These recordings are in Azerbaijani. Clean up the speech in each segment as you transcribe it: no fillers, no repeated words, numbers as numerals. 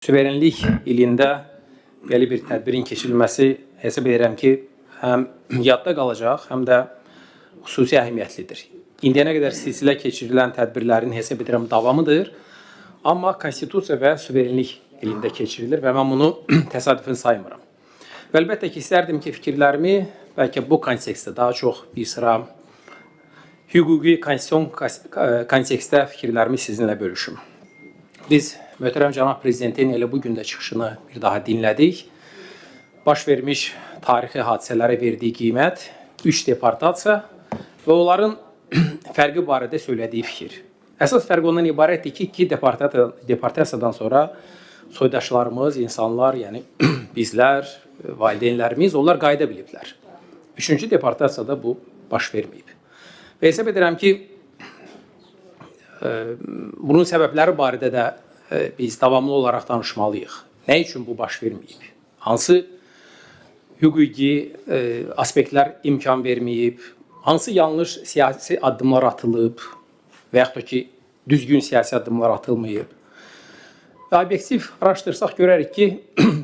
Suverenlik ilində belə bir tədbirin keçirilməsi hesab edirəm ki, həm yadda qalacaq, həm də xüsusi əhəmiyyətlidir. İndiyənə qədər silsilə keçirilən tədbirlərin hesab edirəm davamıdır. Amma Konstitusiya və suverenlik ilində keçirilir və mən bunu təsadüfən saymıram. Və əlbəttə ki, istərdim ki, fikirlərimi bəlkə bu kontekstdə daha çox bir sıra hüquqi, konstitusion kontekstdə fikirlərimi sizinlə bölüşüm. Biz möhtərəm cənab prezidentin elə bu gün də çıxışını bir daha dinlədik. Baş vermiş tarixi hadisələrə verdiyi qiymət, 3 deportasiya və onların fərqi barədə söylədiyi fikir. Əsas fərq ondan ibarətdir ki, iki deportasiyadan sonra soydaşlarımız, insanlar, yəni bizlər, valideynlərimiz, onlar qayıda biliblər. Üçüncü deportasiyada bu baş verməyib. Və hesab edirəm ki, bunun səbəbləri barədə də biz davamlı olaraq danışmalıyıq. Nə üçün bu baş verməyib? Hansı hüquqi aspektlər imkan verməyib? Hansı yanlış siyasi addımlar atılıb və yaxud da ki, düzgün siyasi addımlar atılmayıb? Və obyektiv araşdırsaq görərik ki,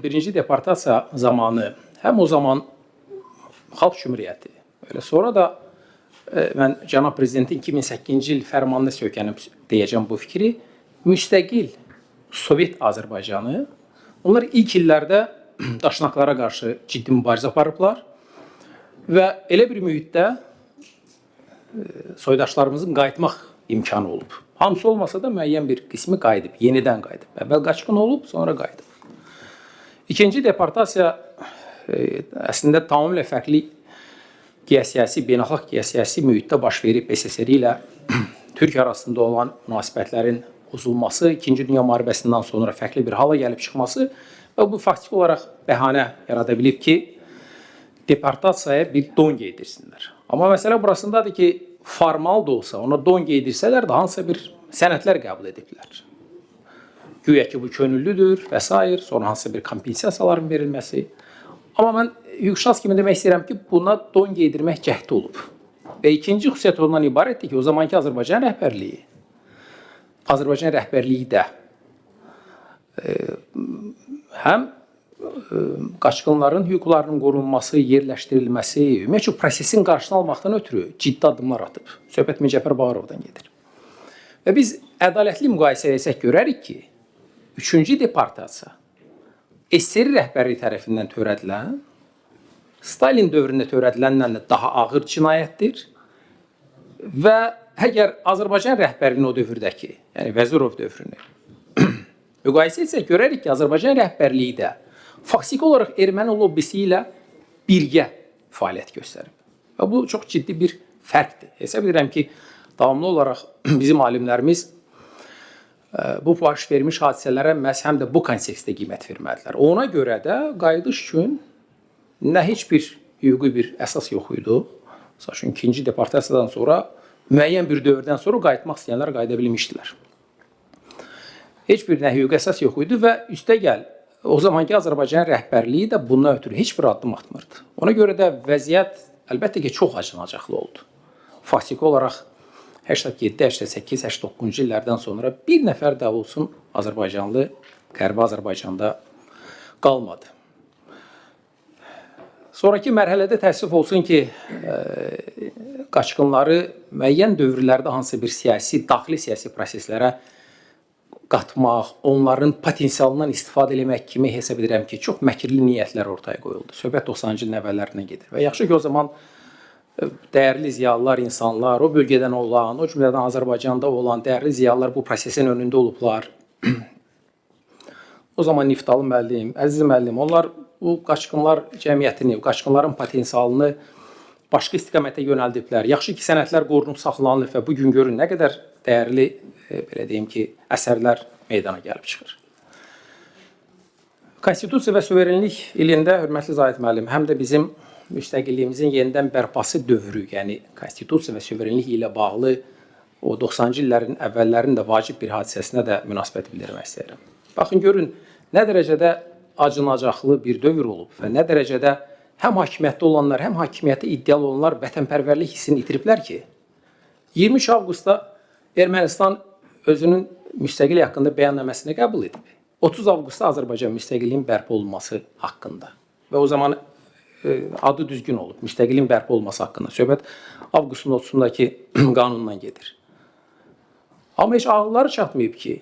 birinci deportasiya zamanı həm o zaman Xalq Cümhuriyyəti, elə sonra da mən cənab prezidentin 2008-ci il fərmanına söykənib deyəcəm bu fikri, müstəqil Sovet Azərbaycanı, onlar ilk illərdə daşnaqlara qarşı ciddi mübarizə aparıblar və elə bir mühitdə soydaşlarımızın qayıtmaq imkanı olub. Hamısı olmasa da müəyyən bir qismi qayıdıb, yenidən qayıdıb. Əvvəl qaçqın olub, sonra qayıdıb. İkinci deportasiya əslində tamamilə fərqli geosiyasi, beynəlxalq geosiyasi mühitdə baş verib. SSR ilə Türkiyə arasında olan münasibətlərin pozulması, İkinci Dünya müharibəsindən sonra fərqli bir hala gəlib çıxması və bu faktiki olaraq bəhanə yarada bilib ki, deportasiyaya bir don geydirsinlər. Amma məsələ burasındadır ki, formal da olsa, ona don geydirsələr də hansısa bir sənədlər qəbul ediblər. Güya ki, bu könüllüdür və sair, sonra hansısa bir kompensasiyaların verilməsi. Amma mən hüquqşünas kimi demək istəyirəm ki, buna don geydirmək cəhdi olub. Və ikinci xüsusiyyət ondan ibarətdir ki, o zamanki Azərbaycan rəhbərliyi də həm qaçqınların hüquqlarının qorunması, yerləşdirilməsi, ümumiyyətcə prosesin qarşısını almaqdan ötürü ciddi addımlar atıb. Söhbət Mircəfər Bağırovdan gedir. Və biz ədalətli müqayisə etsək görərik ki, üçüncü deportasiya SSR rəhbərliyi tərəfindən törədilən, Stalin dövründə törədiləndən də daha ağır cinayətdir. Və əgər Azərbaycan rəhbərliyinin o dövrdəki, yəni Vəzirov dövrünü müqayisə etsək görərik ki, Azərbaycan rəhbərliyi də faktiki olaraq erməni lobbisi ilə birgə fəaliyyət göstərib. Və bu çox ciddi bir fərqdir. Hesab edirəm ki, davamlı olaraq bizim alimlərimiz bu baş vermiş hadisələrə məhz həm də bu kontekstdə qiymət verməlidirlər. Ona görə də qayıdış üçün nə heç bir hüquqi bir əsas yox idi. Məsəl üçün, ikinci deportasiyadan sonra müəyyən bir dövrdən sonra qayıtmaq istəyənlər qayıda bilmişdilər. Heç bir nə hüquqi əsas yox idi və üstəgəl o zamanki Azərbaycan rəhbərliyi də bundan ötürü heç bir addım atmırdı. Ona görə də vəziyyət əlbəttə ki, çox acınacaqlı oldu. Faktiki olaraq 87, 88, 89-cu illərdən sonra bir nəfər də olsun azərbaycanlı Qərbi Azərbaycanda qalmadı. Sonrakı mərhələdə təəssüf olsun ki, qaçqınları müəyyən dövrlərdə hansısa bir siyasi, daxili siyasi proseslərə qatmaq, onların potensialından istifadə eləmək kimi hesab edirəm ki, çox məkirli niyyətlər ortaya qoyuldu. Söhbət 90-cı ilin əvvəllərindən gedir. Və yaxşı ki, o zaman dəyərli ziyalılar, insanlar, o bölgədən olan, o cümlədən Azərbaycanda olan dəyərli ziyalılar bu prosesin önündə olublar. O zaman Niftalı müəllim, Əziz müəllim, onlar bu qaçqınlar cəmiyyətini, qaçqınların potensialını başqa istiqamətə yönəldiblər. Yaxşı ki, sənədlər qorunub saxlanılıb və bu gün görün nə qədər dəyərli, belə deyim ki, əsərlər meydana gəlib çıxır. Konstitusiya və suverenlik ilində, hörmətli Zahid müəllim, həm də bizim müstəqilliyimizin yenidən bərpası dövrü, yəni konstitusiya və suverenlik ilə bağlı o 90-cı illərin əvvəllərinin də vacib bir hadisəsinə də münasibət bildirmək istəyirəm. Baxın görün, nə dərəcədə acınacaqlı bir dövr olub və nə dərəcədə həm hakimiyyətdə olanlar, həm hakimiyyətə iddialı olanlar vətənpərvərlik hissini itiriblər ki, 23 avqustda Ermənistan özünün müstəqillik haqqında bəyannaməsini qəbul edib. 30 avqustda Azərbaycan müstəqilliyinin bərpa olunması haqqında. Və o zaman adı düzgün olub. Müstəqilliyin bərpa olunması haqqında söhbət avqustun 30-undakı qanundan gedir. Amma heç ağılları çatmayıb ki,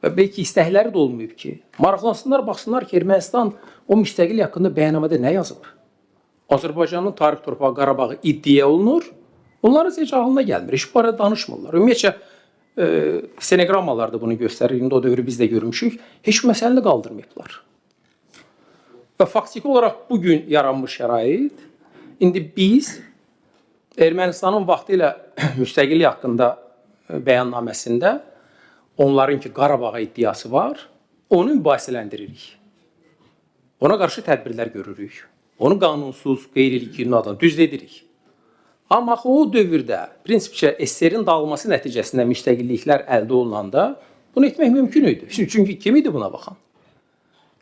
və bəlkə istəkləri də olmayıb ki, maraqlansınlar, baxsınlar ki, Ermənistan o müstəqillik haqqında bəyannamədə nə yazıb? Azərbaycanın tarix torpağı Qarabağı iddia olunur. Onların heç ağlına gəlmir. Heç bu barədə danışmırlar. Ümumiyyətcə stenoqrammalar da bunu göstərir. İndi o dövrü biz də görmüşük. Heç bu məsələni qaldırmayıblar. Və faktiki olaraq bu gün yaranmış şərait, indi biz Ermənistanın vaxtilə müstəqillik haqqında bəyannaməsində onların ki Qarabağa iddiası var, onu mübahisələndiririk. Ona qarşı tədbirlər görürük. Onu qanunsuz, qeyri-legitim adlan düz edirik. Amma axı o dövrdə prinsipcə SSR-in dağılması nəticəsində müstəqilliklər əldə olunanda bunu etmək mümkün idi. Çünki kim idi buna baxan?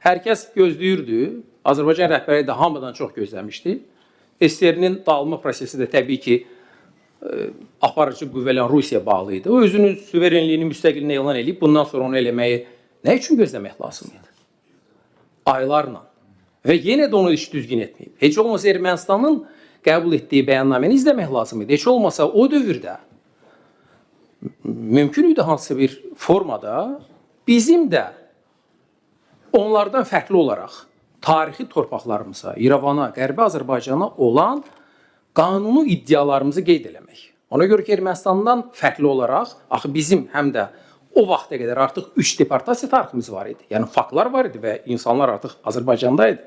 Hər kəs gözləyirdi. Azərbaycan rəhbərliyi də hamıdan çox gözləmişdi. SSR-nin dağılma prosesi də təbii ki, aparıcı qüvvə ilə Rusiya bağlı idi. O özünün suverenliyini, müstəqilliyini elan eləyib, bundan sonra onu eləməyi nə üçün gözləmək lazım idi? Aylarla. Və yenə də onu heç düzgün etməyib. Heç olmasa Ermənistanın qəbul etdiyi bəyannaməni izləmək lazım idi. Heç olmasa o dövrdə mümkün idi hansısa bir formada bizim də onlardan fərqli olaraq tarixi torpaqlarımıza, İrəvana, Qərbi Azərbaycana olan qanuni iddialarımızı qeyd eləmək. Ona görə ki, Ermənistandan fərqli olaraq, axı bizim həm də o vaxta qədər artıq 3 deportasiya tariximiz var idi. Yəni faktlar var idi və insanlar artıq Azərbaycanda idi.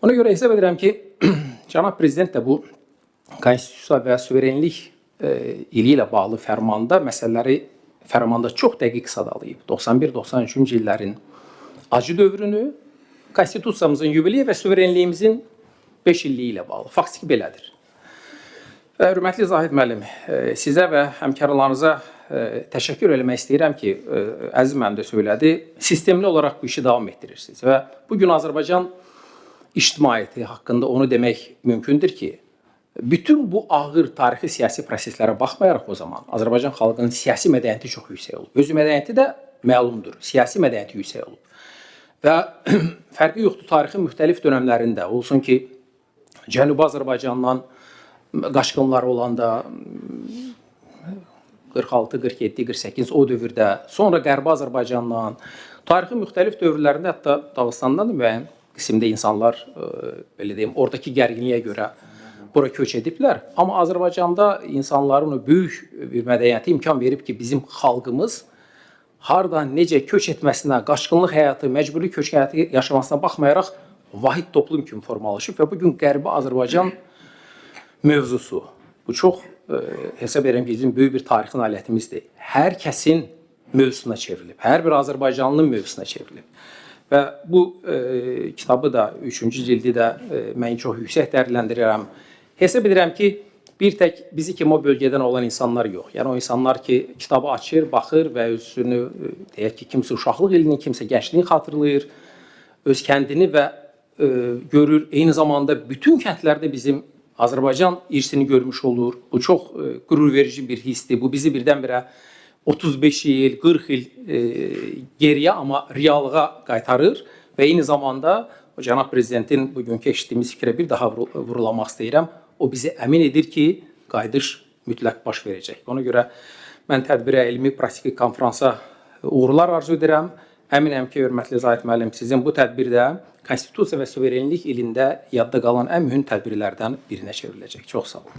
Ona görə hesab edirəm ki, cənab prezident də bu konstitusiya və suverenlik ili ilə bağlı fərmanda məsələləri fərmanda çox dəqiq sadalayıb. 91-93-cü illərin acı dövrünü, konstitusiyamızın yubileyi və suverenliyimizin 5 illiyi ilə bağlı. Faktiki belədir. Və hörmətli Zahid müəllim, sizə və həmkarlarınıza təşəkkür eləmək istəyirəm ki, Əziz müəllim də söylədi, sistemli olaraq bu işi davam etdirirsiniz və bu gün Azərbaycan ictimaiyyəti haqqında onu demək mümkündür ki, bütün bu ağır tarixi siyasi proseslərə baxmayaraq o zaman Azərbaycan xalqının siyasi mədəniyyəti çox yüksək olub. Özü mədəniyyəti də məlumdur. Siyasi mədəniyyəti yüksək olub. Və fərqi yoxdur tarixin müxtəlif dönəmlərində, olsun ki, Cənubi Azərbaycandan qaçqınlar olanda 46, 47, 48 o dövrdə, sonra Qərbi Azərbaycandan, tarixin müxtəlif dövrlərində hətta Dağıstandan da müəyyən qismdə insanlar belə deyim, oradakı gərginliyə görə bura köç ediblər. Amma Azərbaycanda insanların o böyük bir mədəniyyəti imkan verib ki, bizim xalqımız hardan necə köç etməsinə, qaçqınlıq həyatı, məcburi köç həyatı yaşamasına baxmayaraq vahid toplum kimi formalaşıb və bu gün Qərbi Azərbaycan mövzusu. Bu çox hesab edirəm ki, bizim böyük bir tarixi nailiyyətimizdir. Hər kəsin mövzusuna çevrilib. Hər bir azərbaycanlının mövzusuna çevrilib. Və bu kitabı da, üçüncü cildi də mən çox yüksək dəyərləndirirəm. Hesab edirəm ki, bir tək bizi kimi o bölgədən olan insanlar yox. Yəni o insanlar ki, kitabı açır, baxır və özünü deyək ki, kimsə uşaqlıq ilini, kimsə gəncliyini xatırlayır, öz kəndini və görür. Eyni zamanda bütün kəndlərdə bizim Azərbaycan irsini görmüş olur. Bu çox qürurverici bir hissdir. Bu bizi birdən-birə 35 il, 40 il geriyə, amma reallığa qaytarır və eyni zamanda o cənab prezidentin bugünkü eşitdiyimiz fikrə bir daha vurğulamaq istəyirəm. O bizi əmin edir ki, qayıdış mütləq baş verəcək. Ona görə mən tədbirə, elmi praktiki konfransa uğurlar arzu edirəm. Əminəm ki, hörmətli Zahid müəllim, sizin bu tədbirdə Konstitusiya və suverenlik ilində yadda qalan ən mühüm tədbirlərdən birinə çevriləcək. Çox sağ olun.